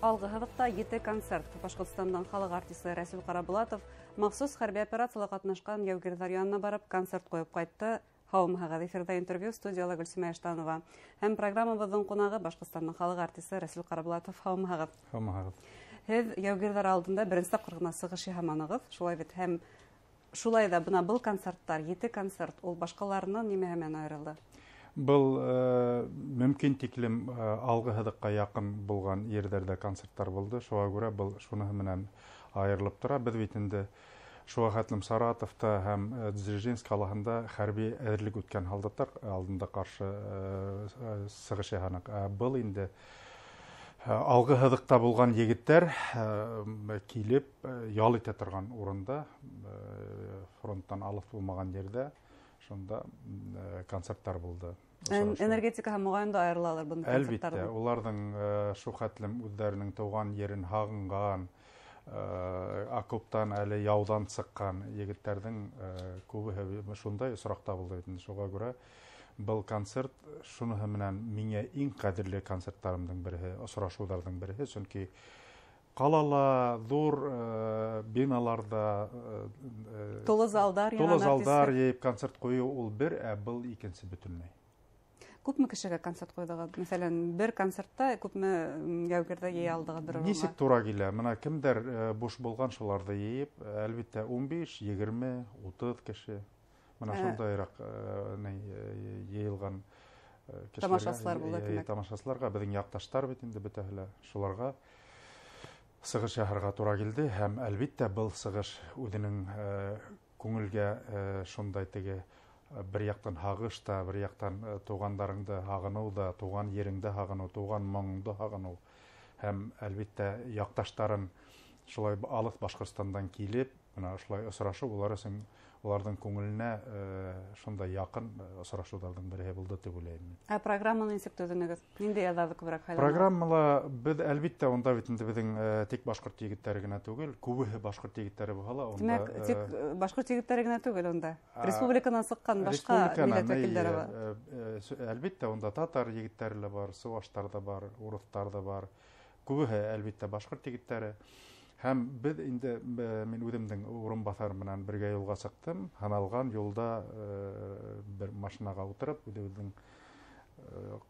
Алғы һыҙыҡта 7 концерт. Башҡортостандың халыҡ артисы Рәсүл Ҡарабулатов махсус хәрби операцияла ҡатнашҡан яугирҙар янына барып концерт ҡуйып ҡайтты. Һаумыһығыҙ, эфирҙа интервью, студияла Гөлсимә Иштанова. Һәм программабыҙҙың ҡунағы Башҡортостандың халыҡ артисы Рәсүл Ҡарабулатов. Һаумыһығыҙ. Һаумыһығыҙ. Һеҙ яугирҙар алдында беренсе тапҡыр ғына сығыш яһаманығыҙ, шулай бит? Һәм шулай ҙа бына был концерттар, 7 концерт, ул башҡаларынан нимәһе менән айырылды? Был мөмкин тиклем алғы һыҙыҡҡа яҡын булған ерҙәрҙә концерттар булды. Шуға күрә был шуныһы менән айырылып тора. Беҙ бит инде шуға хәтлем Саратовта һәм Дзержинск ҡалаһында хәрби әҙерлек үткән һалдаттар алдында ҡаршы сығыш яһаныҡ. Был инде алғы һыҙыҡта булған егеттәр килеп ял итә торған урында, фронттан алыҫ булмаған ерҙә шунда концерттар булды. Энергетика һәм моғайын да айырылалыр бында концерттарҙан. Әлбиттә, уларҙың шул хәтлем үҙҙәренең тыуған ерен һағынған, окоптан әле яуҙан сыҡҡан егеттәрҙең күбеһе шундай осраҡта булды бит инде. Шуға күрә был концерт шуныһы менән миңә иң ҡәҙерле концерттарымдың береһе, осрашыуҙарҙың береһе, сөнки ҡалала ҙур биналарҙа тулы залдар, тулы залдар йыйып концерт ҡуйыу ул бер, ә был икенсе бөтөнләй. Күпме кешегә концерт ҡуйҙығыҙ? Мәҫәлән, бер концертта күпме яугирҙе йыя алдығыҙ бер урынға? Нисек тура килә? Мына кемдәр буш булған, шуларҙы йыйып, әлбиттә, 15, 20, 30 кеше. Мына шундайыраҡ йыйылған кешеләргә, тамашасылар булды, тимәк. Тамашасыларға, беҙҙең яҡташтар бит инде бөтәһе лә, шуларға сығыш яһарға тура килде. Һәм әлбиттә был сығыш үҙенең күңелгә шундай теге бер яҡтан һағыш та, бер яҡтан туғандарыңды һағыныу ҙа, туған ереңде һағыныу, туған моңоңдо һағыныу. Һәм әлбиттә яҡташтарын шулай алыҫ Башҡортостандан килеп, бына ошолай осрашыу улар өсөн, уларҙың күңеленә шундай яҡын осрашыуҙарҙың береһе булды тип уйлайым мин. Ә программаны нисек төҙөнөгөҙ? Ниндәй яҙҙарҙы күберәк һайланығыҙ? Программала беҙ әлбиттә унда бит инде беҙҙең тик башҡорт егеттәре генә түгел, күбеһе башҡорт егеттәре булһа ла, унда, Тимәк, тик башҡорт егеттәре генә түгел унда. Республиканан сыҡҡан башҡа милләт вәкилдәре бар. Әлбиттә, унда татар егеттәре лә бар, сыуаштар ҙа бар, урыҫтар ҙа бар. Күбеһе әлбиттә башҡорт егеттәре. Һәм беҙ инде, мин үҙемдең урынбаҫар менән бергә юлға сыҡтым. Һаналған юлда бер машинаға ултырып, үҙебеҙҙең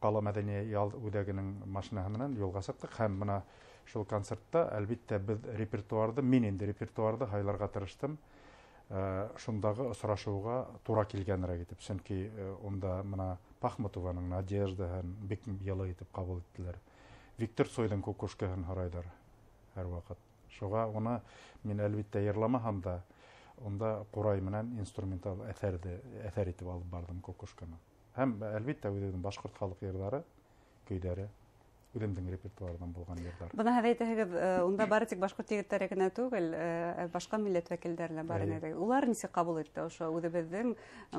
ҡала мәҙәниәт ял үҙәгенең машинаһы менән юлға сыҡтыҡ. Һәм бына шул концертта әлбиттә беҙ репертуарҙы, мин инде репертуарҙы һайларға тырыштым. Шундағы осрашыуға тура килгәнерәк итеп, сөнки унда бына Пахмутованың Надеждаһын бик йылы итеп ҡабул иттеләр. Виктор Цойҙың Кукушкаһын һорайҙар һәр ваҡыт. Шуға уны мин әлбиттә йырламаһам да, унда ҡурай менән инструментал әҫәрҙе әҫәр итеп алып барҙым Кукушканы. Һәм әлбиттә үҙебеҙҙең башҡорт халыҡ йырҙары, көйҙәре, үҙемдең репертуарҙан булған йырҙар. Бына һеҙ әйтәһегеҙ, унда бары тик башҡорт егеттәре генә түгел, башҡа милләт вәкилдәре лә бар ине. Улар нисек ҡабул итте ошо үҙебеҙҙең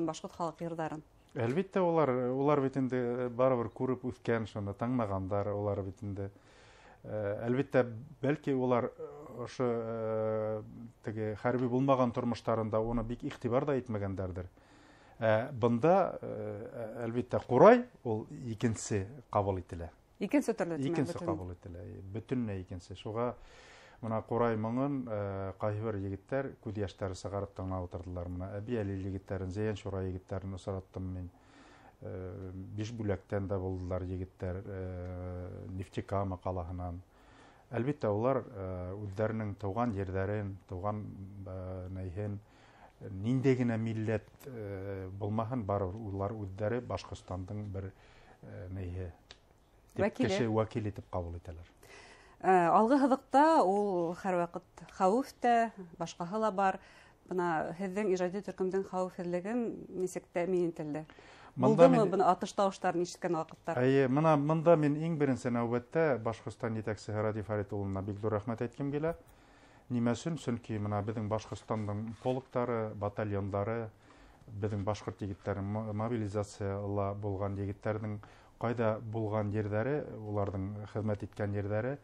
башҡорт халыҡ йырҙарын? Әлбиттә, улар бит инде барыбер күреп үҫкән, шуны тыңлағандар, улар бит инде әлбиттә, бәлки улар ошо теге хәрби булмаған тормоштарында уны бик иғтибар да итмәгәндәрҙер. Бында әлбиттә ҡурай ул икенсе ҡабул ителә. Икенсе төрлө, тимәк, Икенсе бөтөн. ҡабул ителә, бөтөнләй икенсе. Шуға бына ҡурай моңон ҡайһы бер егеттәр күҙ йәштәре сығарып тыңлап ултырҙылар. Бына Әбйәлил егеттәрен, Зәйән Шура егеттәрен осраттым мин. Бишбүләктән дә булдылар егеттәр, Нефтекама ҡалаһынан. Әлбиттә, улар үҙҙәренең тыуған ерҙәрен, тыуған нәйһен, ниндәй генә милләт булмаһын, барыбер улар үҙҙәре Башҡортостандың бер нәйһе тип Вәкиле. кеше вәкил итеп ҡабул итәләр. Алғы һыҙыҡта ул һәр ваҡыт хәүеф тә, башҡаһы ла бар. Бына һеҙҙең ижади төркөмдөң хәүефһеҙлеген нисек тәьмин ителде? Мында Булдымы мин бына атыш тауыштарын ишеткән ваҡыттар? Эйе, мына мында мин иң беренсе нәүбәттә Башҡортостан етәксеһе Радий Фәрит улына бик ҙур рәхмәт әйткем килә. Нимә өсөн? Сөнки мына беҙҙең Башҡортостандың полктары, батальондары, беҙҙең башҡорт егеттәренең мобилизацияла булған егеттәрҙең ҡайҙа булған ерҙәре, уларҙың хеҙмәт иткән ерҙәре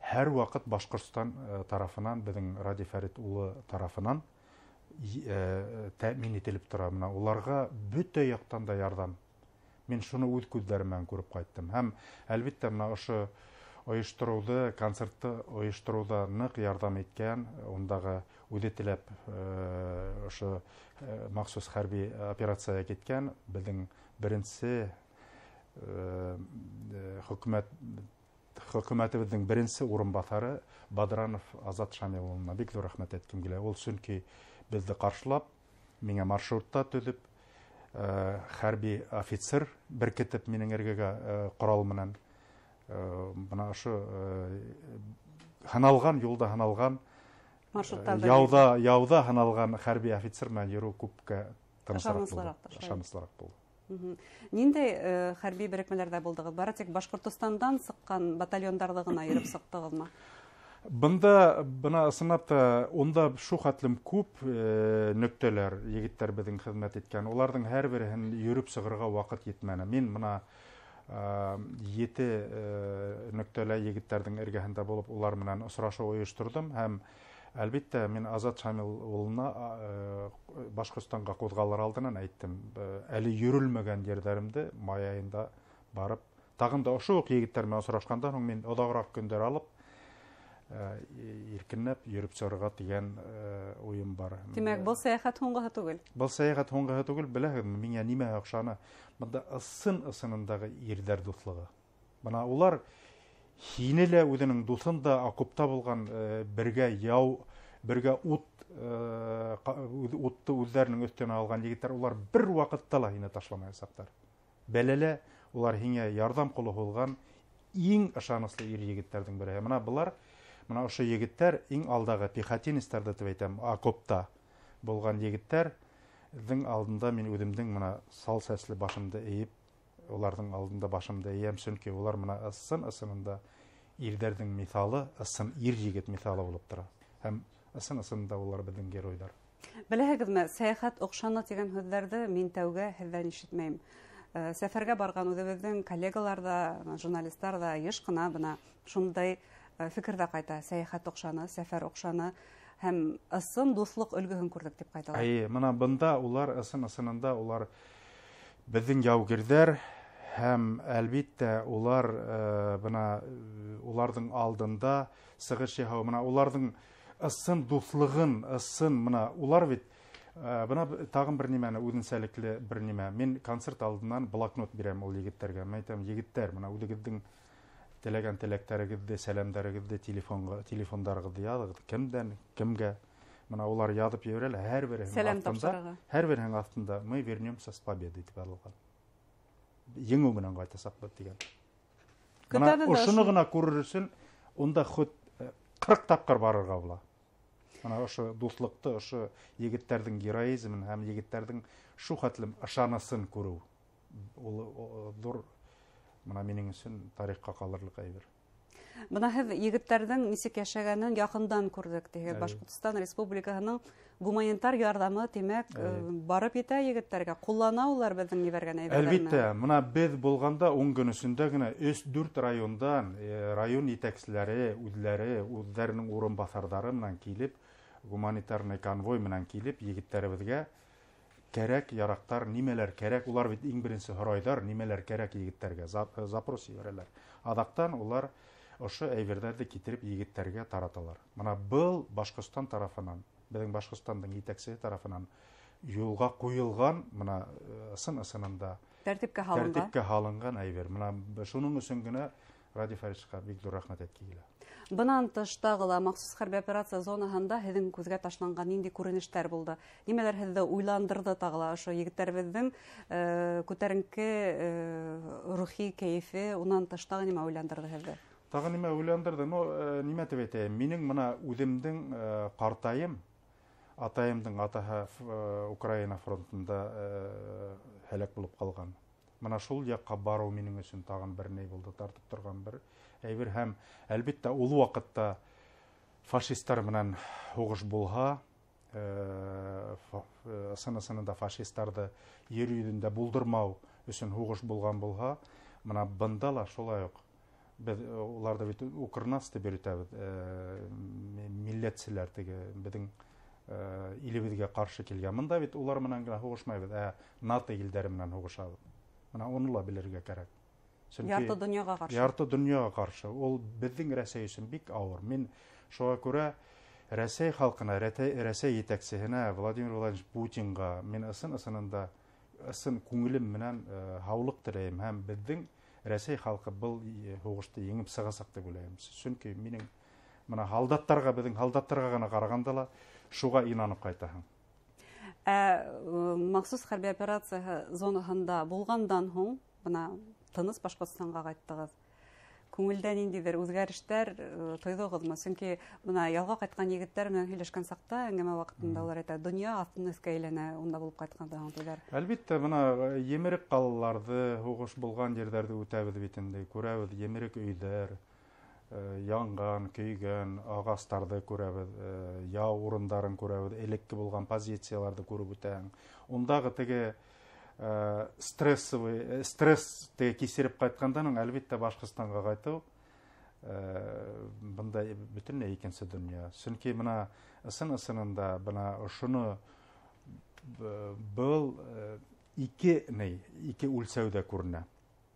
һәр ваҡыт Башҡортостан тарафынан, беҙҙең Радий Фәрит улы тарафынан тәьмин ителеп тора. Мына уларға бөтә яҡтан да ярҙам. Мин шуны үҙ күҙҙәрем менән күреп ҡайттым. Һәм әлбиттә мына ошо ойоштороуҙы, концертты ойоштороуҙа ныҡ ярҙам иткән, ундағы үҙе теләп ошо махсус хәрби операцияға киткән беҙҙең беренсе хөкүмәтебеҙҙең беренсе урынбаҫары Бадранов Азат Шамил улына бик ҙур рәхмәт әйткем килә. Ул сөнки беҙҙе ҡаршылап, миңә маршрутта төҙөп, хәрби офицер беркетеп минең эргәгә ҡорал менән бына ошо һыналған юлда һыналған маршруттарҙа яуҙа һыналған хәрби офицер менән йөрөү күпкә тынысыраҡ булды, ышаныслыраҡ булды. Ниндәй хәрби берекмәләрҙә булдығыҙ? Бары тик Башҡортостандан сыҡҡан батальондарҙы ғына йөрөп сыҡтығыҙмы? Бында бына ысынлап та унда шул хәтлем күп нөктәләр егеттәр беҙҙең хеҙмәт иткән. Уларҙың һәр береһен йөрөп сығырға ваҡыт етмәне. Мин бына 7 нөктәлә егеттәрҙең эргәһендә булып улар менән осрашыу ойошторҙом һәм әлбиттә мин Азат Шамил улына Башҡортостанға ҡуҙғалыр алдынан әйттем. Әле йөрөлмәгән ерҙәремде май айында барып, тағын да ошо уҡ егеттәр менән осрашҡандан һуң мин оҙағыраҡ көндәр алып иркенләп йөрөп сығырға тигән уйым бар. Тимәк, был сәйәхәт һуңғыһы түгел? Был сәйәхәт һуңғыһы түгел, беләһегеҙме, миңә нимә оҡшаны? Бында ысын-ысынындағы ирҙәр дуҫлығы. Бына улар һине лә үҙенең дуҫын да окопта булған бергә яу, бергә утты үҙҙәренең өҫтөнә алған егеттәр, улар бер ваҡытта ла һине ташламаясаҡтар. Бәләлә улар һиңә ярҙам ҡулы һуҙған иң ышаныслы ир егеттәрҙең береһе. Бына былар, бына ошо егеттәр иң алдағы пехотинецтарҙы тип әйтәм, окопта булған егеттәрҙең алдында мин үҙемдең бына сал сәсле башымды эйеп, уларҙың алдында башымды эйәм, сөнки улар бына ысын-ысынында ирҙәрҙең миҫалы, ысын ир егет миҫалы булып тора. Һәм ысын-ысынында улар беҙҙең геройҙар. Беләһегеҙме, сәйәхәт оҡшаны тигән һүҙҙәрҙе мин тәүгә һеҙҙән ишетмәйем. Сәфәргә барған үҙебеҙҙең коллегалар ҙа, журналистар ҙа йыш ҡына бына шундай фекерҙә ҡайта: сәйәхәт оҡшаны, сәфәр оҡшаны һәм ысын дуҫлыҡ өлгөһөн күрҙек тип ҡайталар. Эйе, бына бында улар ысын-ысынында улар беҙҙең яугирҙәр һәм әлбиттә улар бына уларҙың алдында сығыш яһау, бына уларҙың ысын дуҫлығын, ысын бына улар бит бына тағын бер нимәне, үҙенсәлекле бер нимә. Мин концерт алдынан блокнот бирәм ул егеттәргә. Мин әйтәм, егеттәр, бына үҙегеҙҙең теләгән теләктәрегеҙҙе, сәләмдәрегеҙҙе, телефондарығыҙҙы яҙығыҙ. Кемдән, кемгә? Бына улар яҙып ебәрәләр, һәр береһенең Сәләм аҫтында, тапшырырға. һәр береһенең аҫтында мы вернемся с победой тип яҙылған. Еңеү менән ҡайтасаҡбыҙ тигән. Бына Көтәбеҙ ҙә ошоно ошо. ғына күрер өсөн унда хоть 40 тапҡыр барырға була. Бына ошо дуҫлыҡты, ошо егеттәрҙең героизмын һәм егеттәрҙең шул хәтлем ышанысын күреү. Ул ҙур, бына минең өсөн тарихҡа ҡалырлыҡ әйбер. Бына һеҙ егеттәрҙең нисек йәшәгәнен яҡындан күрҙек, тиһегеҙ. Әйе. Башҡортостан Республикаһының гуманитар ярҙамы, тимәк, Әйе. барып етә егеттәргә, ҡуллана улар беҙҙең ебәргән әйберҙәрне. Әлбиттә, бына беҙ булғанда 10 көн эсендә генә өс-дүрт райондан, район етәкселәре үҙләре, үҙҙәренең урынбаҫарҙары менән килеп, гуманитарный конвой менән килеп, егеттәребеҙгә кәрәк яраҡтар, нимәләр кәрәк, улар бит иң беренсе һорайҙар, нимәләр кәрәк егеттәргә, запрос ебәрәләр. Аҙаҡтан улар ошо әйберҙәрҙе китереп егеттәргә тараталар. Бына был Башҡортостан тарафынан, беҙҙең Башҡортостандың етәксеһе тарафынан юлға ҡуйылған, бына ысын-ысынында Тәртипкә һалынған. Тәртипкә һалынған әйбер. Бына шуның өсөн генә Радий Фаридовичҡа бик ҙур рәхмәт әйтке килә. Бынан тыш тағы ла махсус хәрби операция зонаһында һеҙҙең күҙгә ташланған ниндәй күренештәр булды? Нимәләр һеҙҙе уйландырҙы тағы ла ошо егеттәребеҙҙең күтәренке рухи кәйефе, унан тыш тағы нимә уйландырҙы һеҙҙе? Тағы нимә уйландырҙы? Нимә тип әйтәйем? Минең бына үҙемдең ҡартайым, атайымдың атаһы Украина фронтында һәләк булып ҡалған. Бына шул яҡҡа барыу минең өсөн тағын бер ни булды, тартып торған бер әйбер. Һәм әлбиттә ул ваҡытта фашисттар менән һуғыш булһа, ысын-ысынында фашисттарҙы ер йөҙөндә булдырмау өсөн һуғыш булған булһа, бына бында ла шулай уҡ беҙ уларҙы бит укрнац тип йөрөтәбеҙ, милләтселәр теге беҙҙең илебеҙгә ҡаршы килгән. Бында бит улар менән генә һуғышмайбыҙ, ә НАТО илдәре менән һуғышабыҙ. Бына уны ла белергә кәрәк. Сөнки ярты донъяға ҡаршы. Ярты донъяға ҡаршы. Ул беҙҙең Рәсәй өсөн бик ауыр. Мин шуға күрә Рәсәй халҡына, Рәсәй етәксеһенә, Владимир Владимирович Путинға мин ысын-ысынында ысын күңелем менән һаулыҡ теләйем һәм беҙҙең Рәсәй халҡы был һуғышты еңеп сығасаҡ тип уйлайым. Сөнки минең мына һалдаттарға, беҙҙең һалдаттарға ғына ҡарағанда ла шуға инанып ҡайтаһың. Махсус хәрби операцияһы зонаһында булғандан һуң бына тыныс Башҡортостанға ҡайттығыҙ. Күңелдә ниндәйҙер үҙгәрештәр тойҙоғоҙмо? Сөнки бына ялға ҡайтҡан егеттәр менән һөйләшкән саҡта әңгәмә ваҡытында улар әйтә, донъя аҫтын өҫкә әйләнә, унда булып ҡайтҡандан һуң тиҙәр. Әлбиттә, бына емерек ҡалаларҙы, һуғыш булған ерҙәрҙе үтәбеҙ бит инде, күрәбеҙ емерек өйҙәр, янған, көйгән ағастарҙы күрәбеҙ, яу урындарын күрәбеҙ, элекке булған позицияларҙы күреп үтәһең. Ундағы теге стрессовый стресс теге кисереп ҡайтҡандан һуң әлбиттә Башҡортостанға ҡайтыу бында бөтөнләй икенсе донъя. Сөнки бына ысын-ысынында бына ошоно был ике ни, ике үлсәүҙә күренә.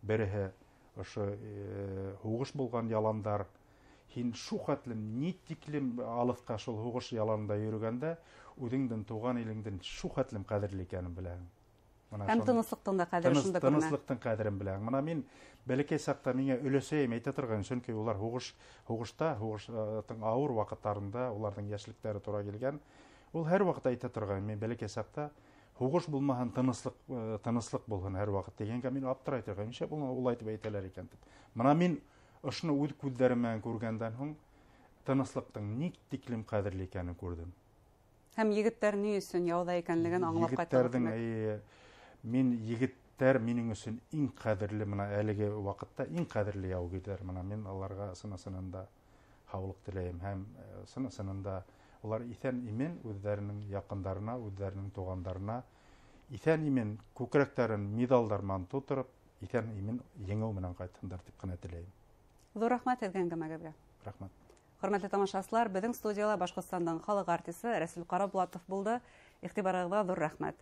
Береһе ошо һуғыш булған яландар, һин шул хәтлем ни тиклем алыҫҡа шул һуғыш яланында йөрөгәндә үҙеңдең тыуған илеңдең шул хәтлем ҡәҙерле икәнен беләһең. Һәм тыныслыҡтың да ҡәҙере шунда күренә. Тыныслыҡтың ҡәҙерен беләһең. Мына мин бәләкәй саҡта миңә өләсәйем әйтә торған, сөнки улар һуғышта, һуғыштың ауыр ваҡыттарында уларҙың йәшлектәре тура килгән. Ул һәр ваҡыт әйтә торған, мин бәләкәй саҡта һуғыш булмаһын, тыныслыҡ булһын һәр ваҡыт тигәнгә мин аптырай торған, нишләп улай итеп әйтәләр икән тип. Мына мин ошоно үҙ күҙҙәрем менән күргәндән һуң тыныслыҡтың ни тиклем ҡәҙерле икәнен күрҙем. Һәм егеттәр ни өсөн яуҙа икәнлеген аңлап ҡайттығыҙ, Егеттәрҙең, тимәк. эйе, мин егеттәр минең өсөн иң ҡәҙерле, мына әлеге ваҡытта иң ҡәҙерле яугирҙәр. Мына мин аларға ысын-ысынында һаулыҡ теләйем һәм ысын-ысынында улар иҫән-имен үҙҙәренең яҡындарына, үҙҙәренең туғандарына иҫән-имен күкрәктәрен миҙалдар менән тутырып, иҫән-имен еңеү менән ҡайтһындар тип ҡына теләйем. Ҙур рәхмәт һеҙгә әңгәмәгеҙгә. Рәхмәт. Хөрмәтле тамашасылар, беҙҙең студияла Башҡортостандың халыҡ артисы Рәсүл Ҡарабулатов булды. Иғтибарығыҙға ҙур рәхмәт.